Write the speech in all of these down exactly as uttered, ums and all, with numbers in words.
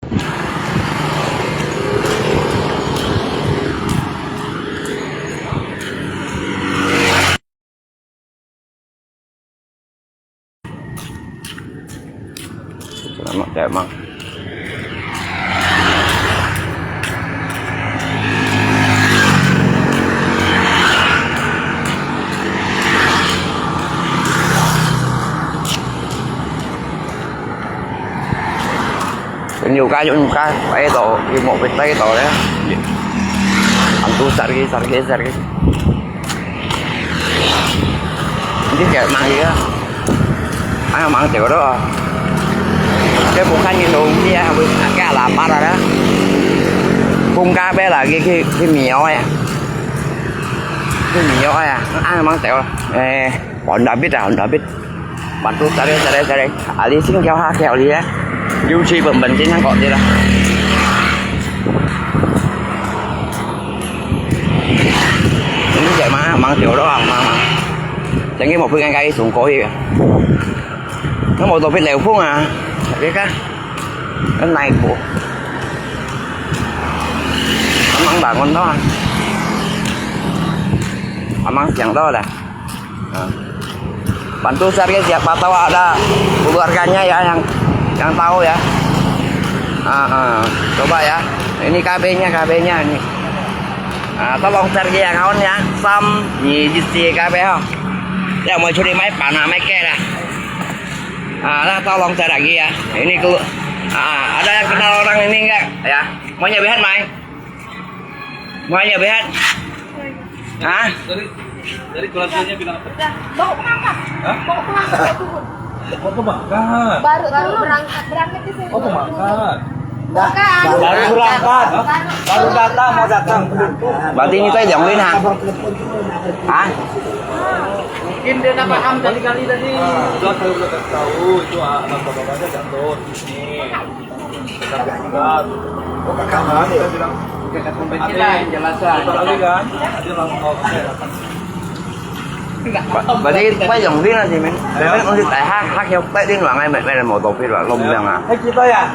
Selamat, Cak Mang. Yuk ka, yuk ka, pai to, yuk mo pai to le. Antu sargi, sargi, sargi. Ini kayak mang ya. Ayo mang tiap tu. Dia bukan yang dong dia, habis agak lapar ada. Pung kape lagi ke, ke mio ya. Ke mio ya. Ayo mang tiap. Eh. Honda Beat啊，Honda Beat。Bantu cari, cari, cari. Ali sing kau ha kau li ya. Yuci pembensin yang kok dia lah. Ini cak mana? Mang tiap doang, mang, mang. Jangan mau pergi kai sungkoi ya. Nó mau topit leo phung à. Oke kah? Nó naik bu. Mang bangun doang. Mang siang doang dah. Ah. Bantu share ke, siapa tahu ada keluarganya ya yang, yang tahu ya. Ah, ah. Coba ya. Ini kabenya, kabenya ini. Ah, tolong share ke yang kawan ya. Sam, ni di si kabe ha. Ya, mau curi mai pana mai ke lah. Ah, lah, tolong share lagi ya. Ini kelu-, ah, ada yang kenal orang ini enggak ya? Maunya bihan mai. Maunya bihan. Hah? Dari, dari keluarganya bilang apa? Udah, bawa pengangkat. Hah? Bawa pengangkat, bawa turun. Mau ke Bangka? Baru, baru turun. Berangkat, berangkat di sini. Oh, ke Bangka. Bukan. Baru berangkat. Baru datang, mau datang. Berarti ini tadi Yong Lin, ha? Hah? Mungkin dia tak paham kali-kali tadi. Belum, saya belum kasih tahu, itu, ah, abang-abang aja jatuh di sini. Kakak, kakak, kakak, kakak, kakak, kakak. Ba-, berarti phải Yong Lin là gì mình? Mình không biết tại hát, hát theo Tết đến đoạn này mình, mình là một tổ phim là lông dần à. Thấy chị tôi à?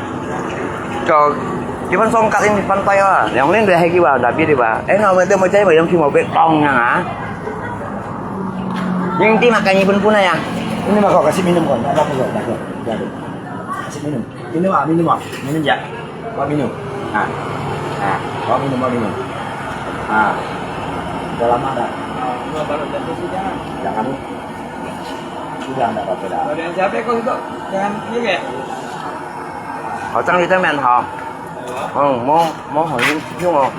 Cho, chị Phan Song cắt in Phan Tây à. Yong Lin thì hay kêu là David đi bà. Em nói mình tôi mới thấy mà Yong Lin một cái con nha hả? Nhưng tí mà cái gì Phan Phan này à? Ini mah kau kasih minum kau, ada apa kau? Ada apa? Ada apa? Kasih minum. Minum ah, minum ah. Minum ya. Bawa minum. Ah. Ah, bawa minum, bawa minum. Ah. Udah lama dah. Dua baru jatuh sih, jangan. Jangan. Sudah, nggak apa-apa dah. Kalau dengan siapa kau itu? Dengan ini ya? Hảo像你這面吼。嗯，無，無好用，用哦。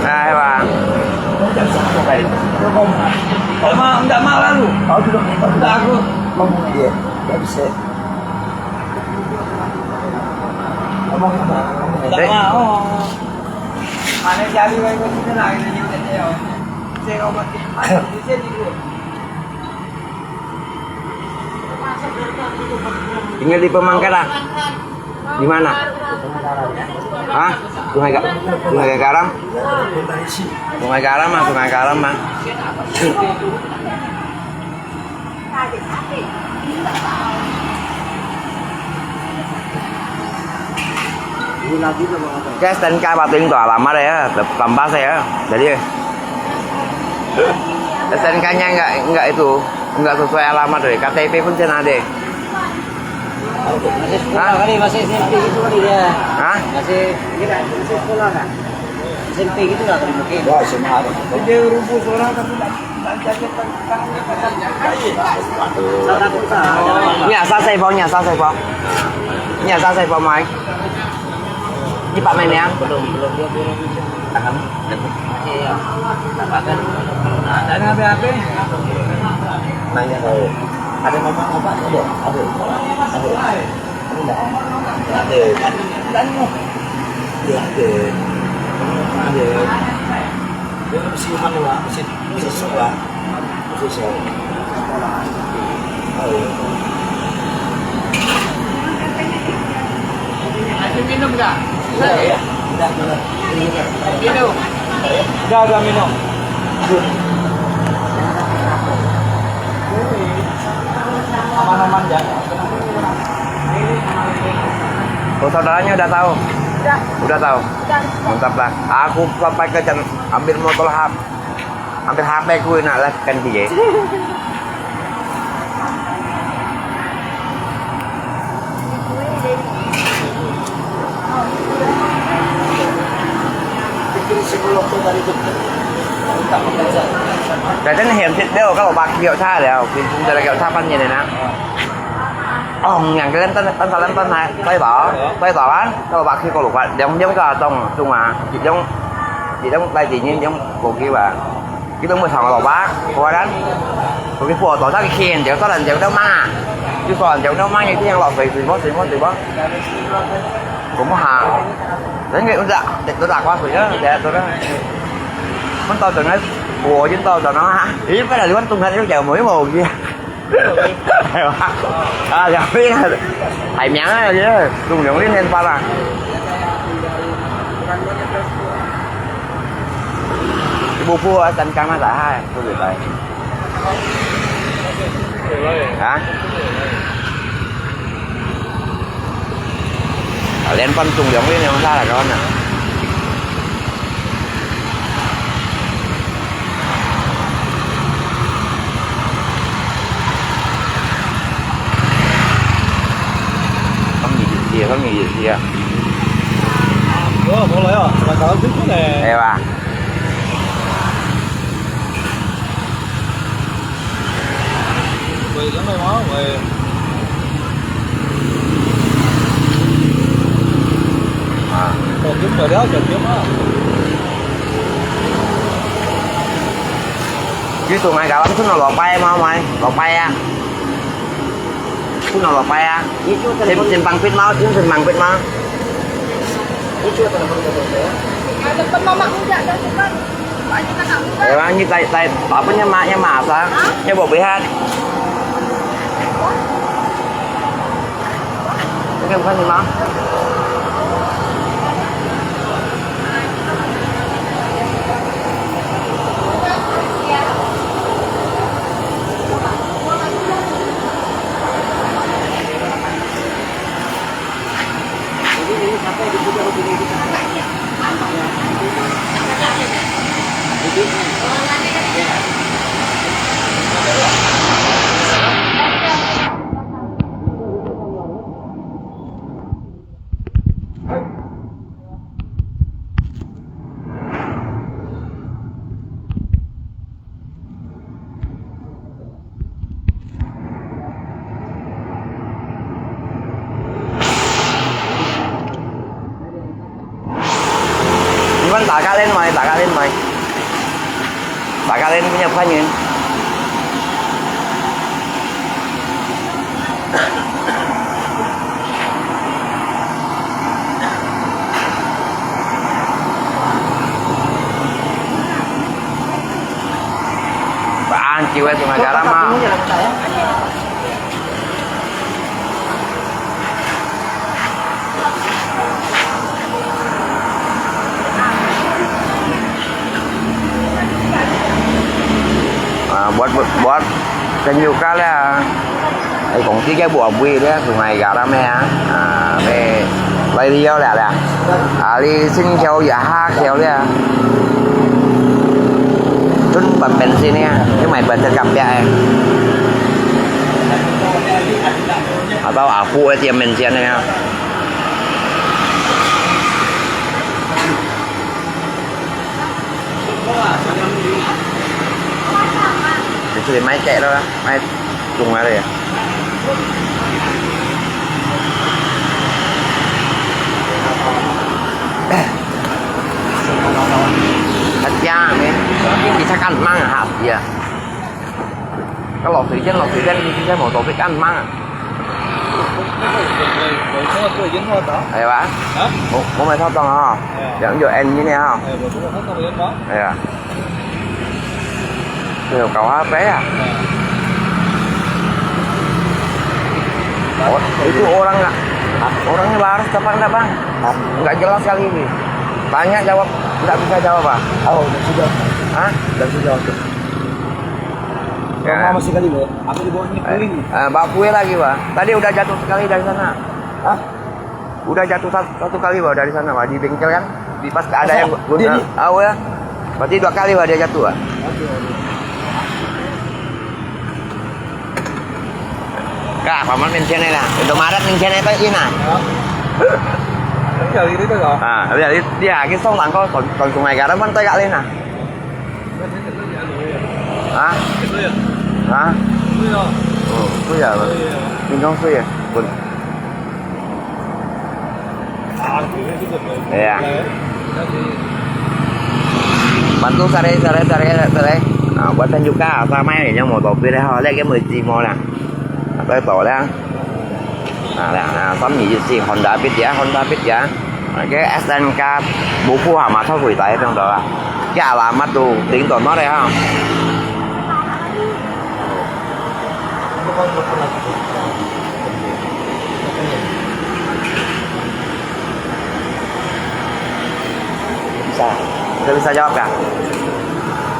Ai, Bang. Sama, ndak mau lalu. Ndak aku. Ndak mau. Mana jadi, Bang, kita nak, kita ni, kita ni. Saya kau mati. Tinggal di Pemangkalan. Di mana? Hah? Sungai Ga-, Sungai Garam? Sungai Garam mah, Sungai Garam mah. Guys, STNK Batu ini tuh alamat ya, tambah saya. Jadi, STNK-nya nggak, nggak itu, nggak sesuai alamat deh. KTP pun cina deh. Masih sekolah kali, masih SMP gitu kali dia. Hah? Masih, ini kan, masih sekolah kan? SMP gitu lah kali mungkin. Wah, SMA. Dia rumput seorang tapi tak. Ini asal saya bawa, ini asal saya bawa. Ini asal saya bawa, Mai. Ini Pak Mai ya? Belum, belum, dia belum. Tangan. Iya. Ada apa-apa? Nanya tahu. Ada mama apa? Ada. Ada. Ada. Ada. Ada. Ada. Dia mesti mana lah? Mesti, mesti suka. Mesti suka. Ada minum tak? Minum. Ada, ada minum. Aman-aman ya. Oh, saudaranya udah tahu? Udah. Udah tahu? Udah. Mantap lah. Aku sampai ke Chan-, ambil motor hap. Ambil H P ku nak lah ganti je. Dah kan hiam sit deu, kalau bak kiok cha liao, bin pun dah kiok cha pan ni na. Ong yang kalian tan tan salam tan hai, tai tao, tai tao kan, kalau bak kiok kalau kuat, yang yang ka tong, tung ah, yang, yang lai di ni, yang koki ba. Kita mui thong lo ba, kuat kan. Koki po to, tak kian, dia talan, dia dah ma. Dia talan, dia dah ma, yang lo sui sui mo, sui mo, sui mo. Ko mo ha. Dan ngai udah, dia dah kuat sui ya, dia tu dah. Mun tao tengah, po jin tao tengah ha. Ih, pada luan tung kan, dia mo mo ki. 係嘛？啊，兩位啊，排名啊，這種兩位先發啦。Bubu啊，三江啊，大海，對不對？啊？啊，連番中兩位兩三個人啊。 Kami India, kami India. Ủa, bộ lại à? Mà sao không biết này? Ê bà. Vậy lắm rồi mà, vậy. À. Còn kiếm rồi đó, còn kiếm á. Chứ tụi mày cả lắm, chúng nó lọt bay mà mày, lọt bay à. Phun nò lọt bay à? Sim, sim pang pit mau, sim, sim pang pit mau. Ada teman mak muda dah depan. Banyak anak muda. Ê, bang, như tại, tại, apa nya mak, nya mak sa? Hả? Nya bộ bị hát. Cái không có gì mà. Iman taka lên mai, taka lên mai. Taka lên punya bukan yun. Baan, kiwet yung agama. À, buat, buat, buat. Kan yuka le. Ai, công ty cái bộ bùi le, tụi mày gà ra mẹ à. À, mẹ. Lai đi yau le le. À, đi xin theo ya ha theo le. Tun bật benzin nha, chứ mày bật cho cặp bè. À, tao à, phụ cái tiệm benzin này nha. Thì tôi máy chạy đó, máy chung ở đây. Thật ra mình chỉ chắc ăn măng hạt gì à. Có lọt thủy chân, lọt thủy chân, đi xe mô tô biết ăn măng à. Ê ba? Hả? Ủa, ủa mày thoát tông hả? Ê à. Giờ ví dụ em như này hả? Ê, ủa, chúng ta thoát tông đến đó. Ê à. Ê, cậu hả, bé à? Ê à. Itu orang nggak, orangnya laras depan nggak, Bang? Hah? Nggak jelas sekali ini. Tanya jawab, nggak bisa jawab, Bang. Oh, nggak bisa jawab. Hah? Nggak bisa jawab. Ya. Lama sekali, Bang. Aku di bawahnya kering. Eh, eh, bawa kue lagi, Bang. Tadi udah jatuh sekali dari sana. Hah? Udah jatuh satu, satu kali, Bang, dari sana, Bang, di bengkel kan. Di pas ada yang guna. Di, di. Tahu ya. Berarti dua kali, Bang, dia jatuh, Bang. Aduh, aduh. Kak, paman mencene lah. Indomaret mencene to ina. Ya. Tapi hari ini tuh, Kak. Ah, tapi hari dia lagi song langkau kon kon sungai garam kan tak lena. Hah? Hah? Oh, suya, Bang. Minum suya. Pun. Ya. Bantu sare, sare, sare, sare. Ah, buat tunjuk ka, sama yang mau topi deh, ho, lagi mau jimo lah. Apa itu lah? Nah, nah, nah, 三二一四 Honda Beat ya, Honda Beat ya. Oke, S N K buku ha, mata kui tai tong to. Ya, alamat tu, ting to no deh ha. Bisa. Nggak bisa jawab kah?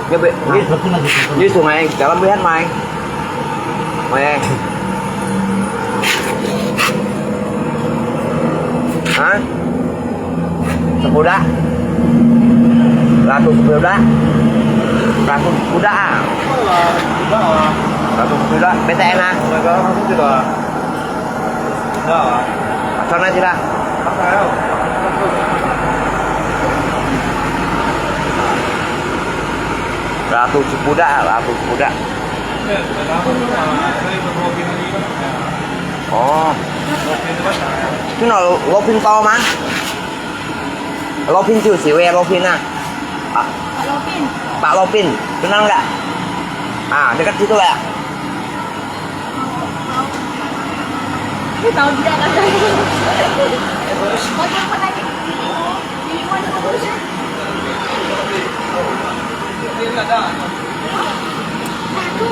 Ini, ini, ini sungai dalam lihat, Mai. Mai. Hah? Sepudak. Ratus sepudak. Ratus sepudak ah. Ratus sepudak. B T N ah. Sana sila. Ratus sepudak, ratus sepudak. Oh. Itu no, Lopin tahu mah? Lopin tu si Wei Lopin ah. Ah. Pak Lopin. Pak Lopin, kenal nggak? Ah, dekat situ ya. Ini tahu tidak kan? Bagaimana lagi? Ini mana tu? Aku.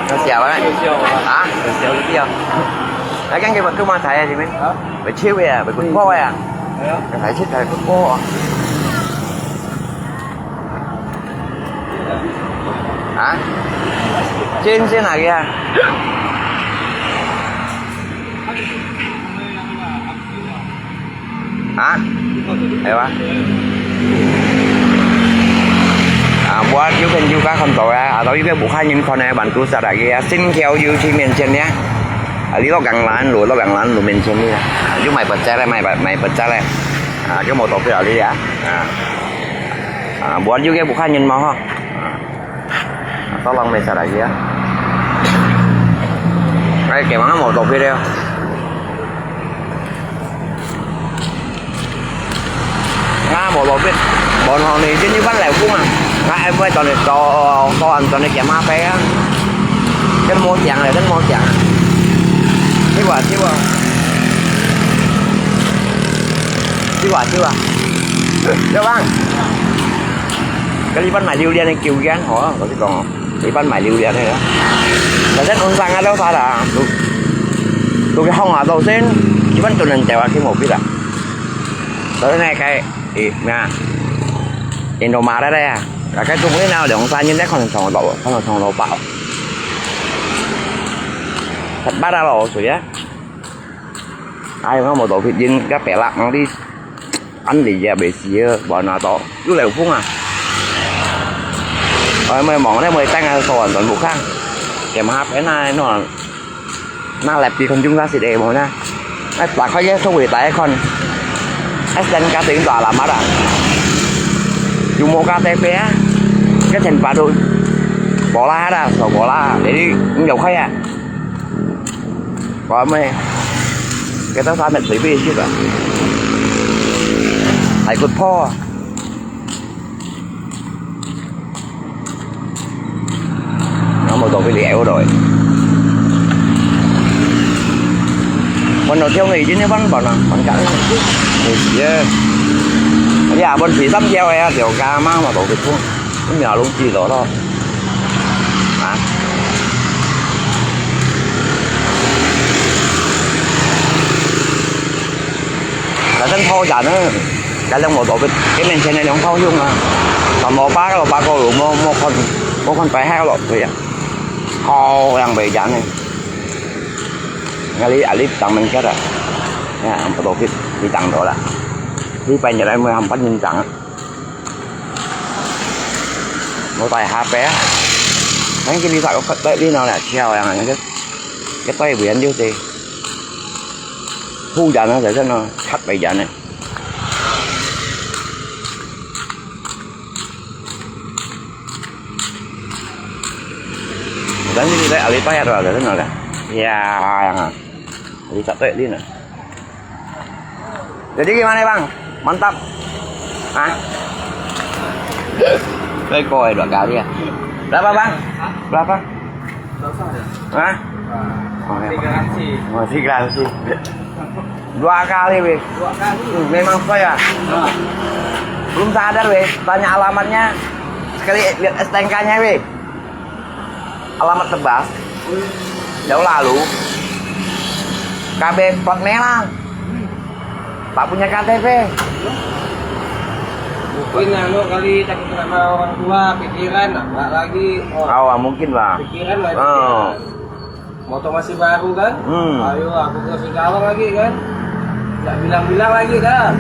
有笑啊？啊？有笑有笑。來，跟佢問佢嘛，睇下前面。啊？會笑个啊，會骨科个啊。係啊。係笑係骨科啊。啊？先先哪個啊？ 啊？係哇？啊，buat you can juga kan tahu ya, atau you can bukan yang kau nak bantu sadar ya, sin kau you di mencen ya. Ah, di lo gang lan lo, lo gang lan lo mencen ya. You mai pecah lah, mai mai pecah lah. Ah, you mau topi ali ya. Ah. Ah, buat you can bukan yang mau ha. Ah. Tolong may sadar ya. Ay, kaya mga motor pwede. Nga motor pit, bon hong ni, jin iban leo kung ah. Nga em wai ton ni to, to an ton ni kia ma pe ah. Kan mo tiang le, kan mo tiang. Siwa, siwa. Siwa, siwa. Siwa bang. Kali pan mai liu lian ni kiu kian ho, ko si kong. Iban mai liu lian ni. Lasen onsang ada sa da. Tu, tu ke hong ada sen. Iban tu nan jawa ki mobil ah. Tapi nai kai, i, na. Indomaret ya. Kakai tu mungkin na liang sa nyin dek kon song lo, kon song lo bao. Tat ba da lo su ya. Ai, nga motor pit yin ka pelak nang di. Ăn lý ya bê xí ơ, bỏ nó to. Lu lèo phung à. Ôi, mày mong đấy, mày tăng à, so ăn toàn bộ khác. Kèm hạp cái này nó, nó lẹp đi con chúng ta xịt ê màu nha. Nó tạc khó dễ số quỷ tại con. Ét đen cá tính tỏa là mát à. Dù mô cá tê phê á. Cái thèn phá đôi. Bỏ la đã, so bỏ la. Để đi, cũng dầu khay à. Có mày. Cái tao sao mệt thấy bê chứ cả. Hãy cột pho. Nó một tổ cái lẻ rồi. Còn nó theo người chứ nó vẫn bảo là vẫn cả người chứ. Người chứ. Bây giờ bọn phí tâm theo ấy, tiểu ca mang mà tổ cái thuốc. Cái mèo lông chỉ đó thôi. Hả? 真討厭呢，該兩無道个，佢面前个兩頭兄啊，全部巴个落巴个路，無無看無看白下落去啊，好樣白人呢。Ngali alit tang mengket ah. Ya, ang pedokit di tang dola. Di pa niya lang mo ang panin tang. Mo tai ha pe. Ang kini sa ko pe di no la, siya yang ang ke. Ke tai bu yan diu te. Hu yan no, sa no, chat pe yan ne. Dan ni dai ali pa ya ro da na da. Ya, yang. Ali tak tek din. Jadi gimana, Bang? Mantap. Hah? Saya kau dua kali ya. Berapa, Bang? Berapa? Hah? Oh, ya. Masih garansi. Dua kali, weh. Dua kali. Hmm, memang saya. Belum sadar, weh. Tanya alamatnya. Sekali lihat S T N K-nya, weh. Alamat Tebas. Jauh lalu. K B plat merah. Tak punya K T P. Mungkin anu kali takut sama orang tua, pikiran apa lagi. Oh, mungkin, Bang. Pikiran lah, pikiran. Motor masih baru kan? Hmm. Ayo, aku ke Singkawang lagi kan. Nggak bilang-bilang lagi dah.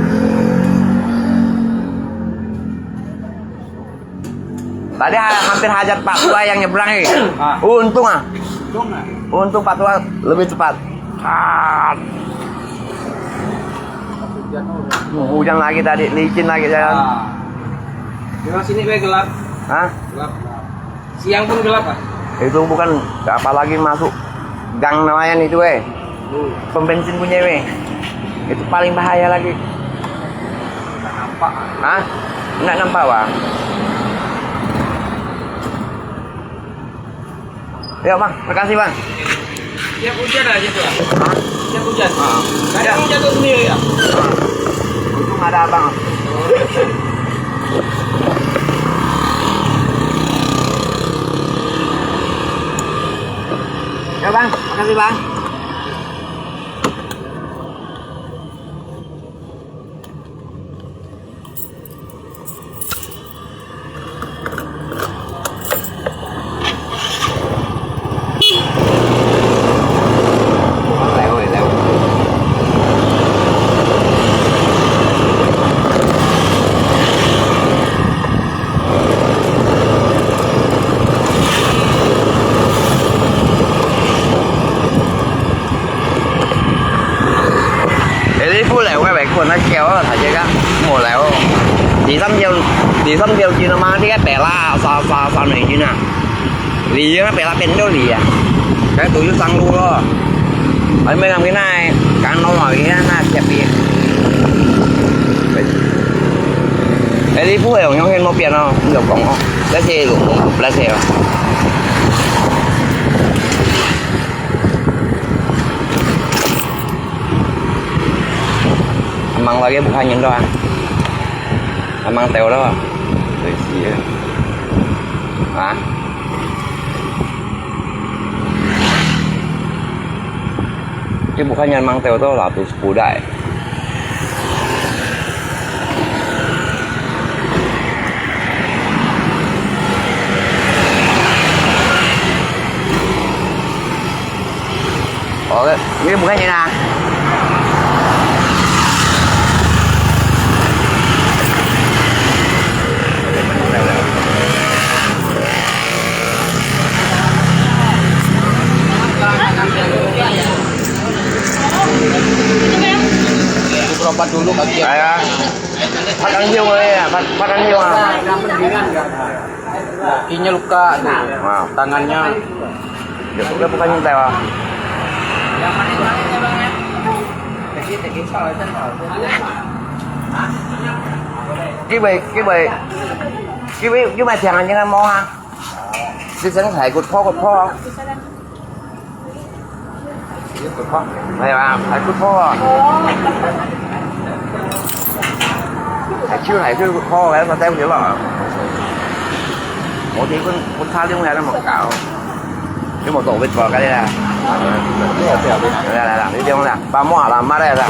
Tadi ha-, hampir hajat Pak Tua yang nyebrang ni. Ah. Untung ah. Untung ah. Untung Pak Tua lebih cepat. Ah. Hujan, oh. Hujan lagi tadi, licin lagi jalan. Ah. Memang sini be gelap. Hah? Gelap. Siang pun gelap, ah? Itu bukan, apalagi masuk gang nelayan itu, eh. Pom bensin punya, eh. Itu paling bahaya lagi. Nggak nampak, ah. Hah? Nggak nampak, Bang. Ya, Bang. Makasih, Bang. Tiap hujan aja tuh, ah. Hah? Tiap hujan. Ah. Kadang jatuh sendiri, ya. Ah. Untung ada abang. Ya, Bang. Makasih, Bang. Ê, đi phu lèo ke bèk khuôn nó kéo á, thả chê ká, mùa lèo. Đi sắm chiêu, đi sắm chiêu chi nó mang đi cái bè la, sa, sa, sa này chi nè. Đi cái bè la bên đâu đi à. Cái tụi sang lu đó. Anh mới làm cái này, cắn nó vào cái này, thiệt đi. Ê, đi phu lèo, nhóm hên một biển nó, không được cổng nó. Lái xe, lục, lái xe. Amang lagi bukan nyen doang. Amang teo doang. Hah? Chứ bukan nyen mang teo to là tụi sepuluh đại. Ủa, cái, cái bukan nyen à? Beberapa dulu kaki. Ayah. Phát ăn hiu à, phát, phát ăn hiu à. Kakinya luka tuh, tangannya. Dia bukan, bukan nyentai, Bang. Cái bầy, cái bầy, cái bầy, cái bầy thèm anh nó mò hả? Cái sân thải cột pho, cột pho. Hay là phải cút khó à? Phải chứ, phải chứ, khó lắm, tao tém dữ lắm. Ủa thì con, con tha liếng ra nó mà cạo. Chứ mà tổ vịt vào cái đây là. Đây là, là, là, đi liếng là. Ba mua là má đây là.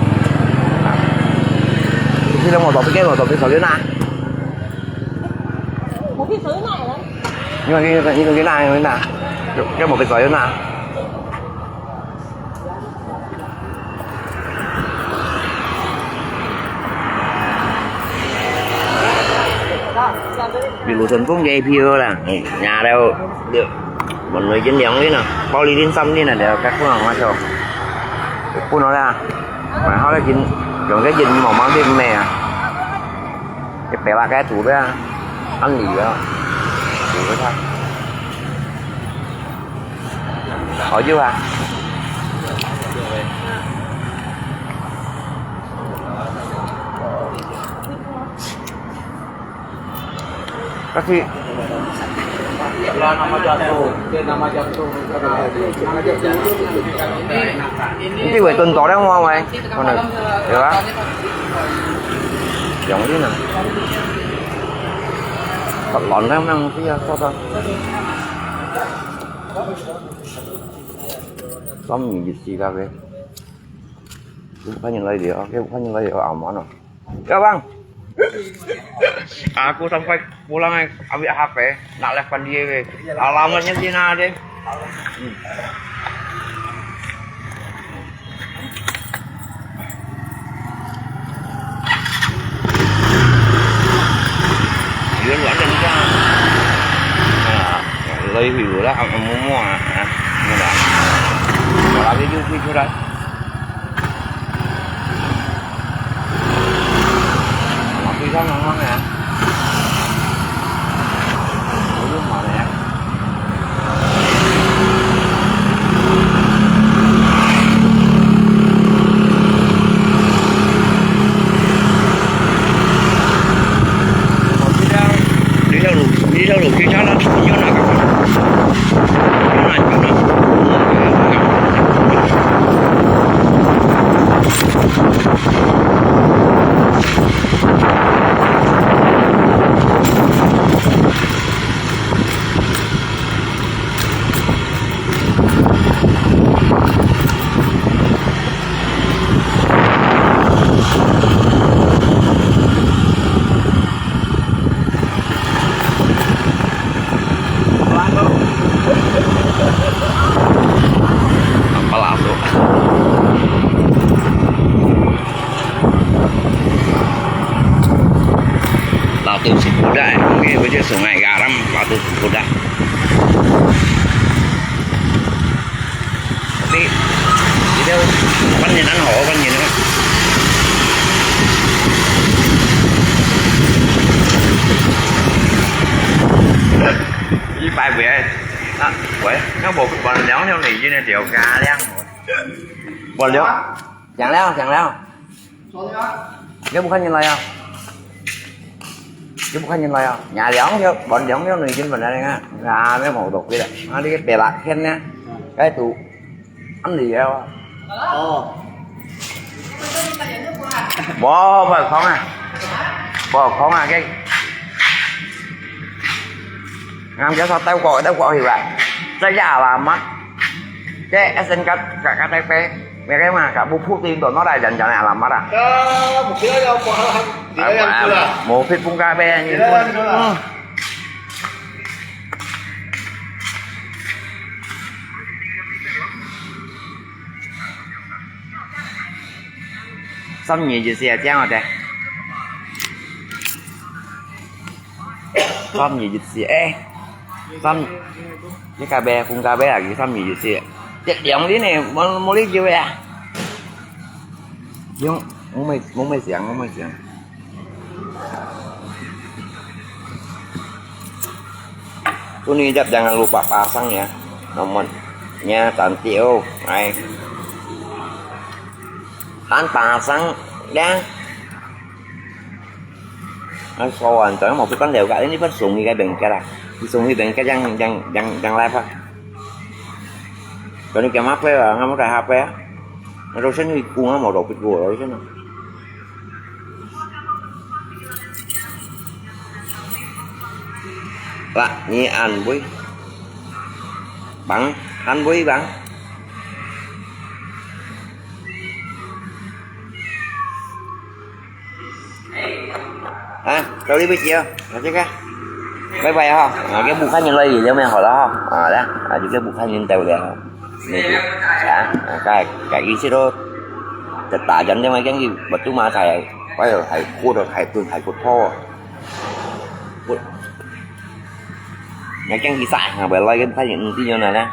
你个摩托，个摩托，个手榴弹。我可以手榴弹了。你看，你看，你看，你看，你看，这，这没被手榴弹。 比如成功个票啦，嗯，拿了，了，门內已經涼了呢，包裡面三點了，了，該不能嘛就，不能啦，買好了緊，用个緊慢慢去買啊，一百八个圖的啊，按理啊，圖个他。 好久啊。但是，你這位蹲到了嗎？喂，可能，對吧？容易呢。亂了，那樣子啊，說說。 三二一四个，有客人來了，有客人來了，阿媽喏。要不然，aku sampai pulang ai, ambil H P, nak live pan dia ke. Alamatnya di mana deh? Hmm. 有人亂亂講。啊，來去啦，啊，摸摸啊，啊，摸啦。我那邊就退出來。我非常忙忙的。我就忙的呀。 哦，這條，這條路，這條路，這條路，有哪個？有哪，有哪？ Apa lah tu? Batu Cipudak, eh. Mungkin baca Sungai Garam, Batu Cipudak. Tapi, dia panjang kan, ho, panjang kan. Ini pai buai. Ah, buai. Yang bawa, bawa liang ni, ini dia kaliang. Bawa liang. Jangan liang, jangan liang. 有無看見來啊？有無看見來啊？廿兩條，半兩條內金本來个，啊，咩無到幾啦？啊，你个白辣天呢？該都，恁厲害哦。哦。無，無空啊，無空啊，該，啱叫啥？兜過，兜過去啊，這下啦嘛，這一身个，个，个，个， Mereka mah, kak pupuk tu, untuk nolai jangan-jangan alamat ah. Ya, mungkin aja, Pak. Tidak yang itulah. Mau fit pun kabeh ni. Tidak yang itulah. 三二一四啊，這樣好的。三二一四，哎，三，這咖啡，紅咖啡啊，佢三二一四。這兩零呢，無，無你酒啊。用，我沒，我沒想，我沒想。Tuh ni, Jap, jangan lupa pasang ya. Nomornya cantik, oh. Ay. Kan pasang ya. Ay, sowan, jangan mau bukan lewat ini kan sungai kan bengkel lah. Di sungai bengkel yang, yang, yang, yang lepas. Kalau ni kemana ya? Nggak mau dah apa ya? Terus ini kunga mau dah pikir, terus ini. 啦，你安慰，帮，安慰帮。啊，到你位置哦，那这个，拜拜哈。啊，给武汉人来了没有？好了哈。啊，来，啊，就给武汉人走了哈。那个，啊，啊，该，该意思咯，就打人的嘛，跟你我都马才，我有还哭的，还蹲，还不错。 Ngài chang kì sai, ngài bèi lai kén thái những tí nhau nè nè.